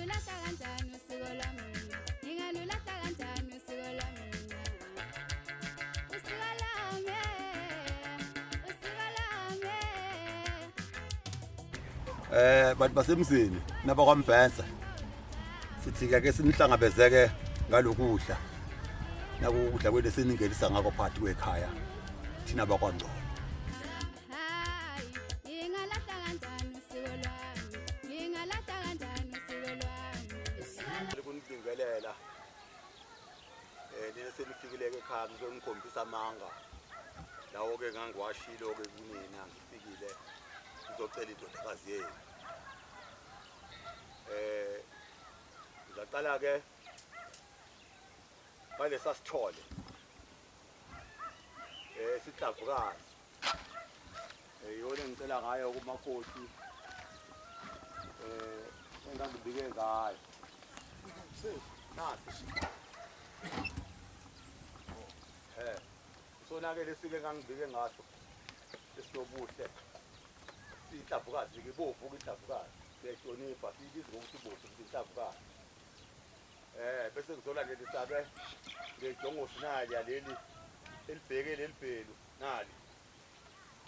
Ngingalulahla kanjani usiko lwami mina? Ngingalulahla kanjani usiko lwami mina? Usiko lwami, usiko lwami. Bantu basemzini nabakwaMbhense, sithi ke sinihlangabezeke ngalokudla, nakukudla kwethu esiningenisa ngakho phakathi kwekhaya thina bakwaNgcobo. Hayi, ngingalahla kanjani usiko lwami? Ngingalahla kanjani usiko lwami? Kunibingelela nina senifikile ke ekhaya, ngizongikhombisa amanga lawo ke ngangiwashilo ke kunina ngifikile ngizocela indodakazi yenu. Ngizaqala ke ngalesa sithole sihlavukazi, iyona engicela ngayo kumakoti engangibike ngayo. Nasi isona ke lesike engangibike ngaso esinobuhle, siyinhlavukazi ke, ibovu ke inhlavukazi, siyayihlonipha, siyibiza ngokuthi ibovu, sithi inhlavukazi. Bese ngizolandelisa ke ngejongosi nali leli elibheke leli bhelu nali.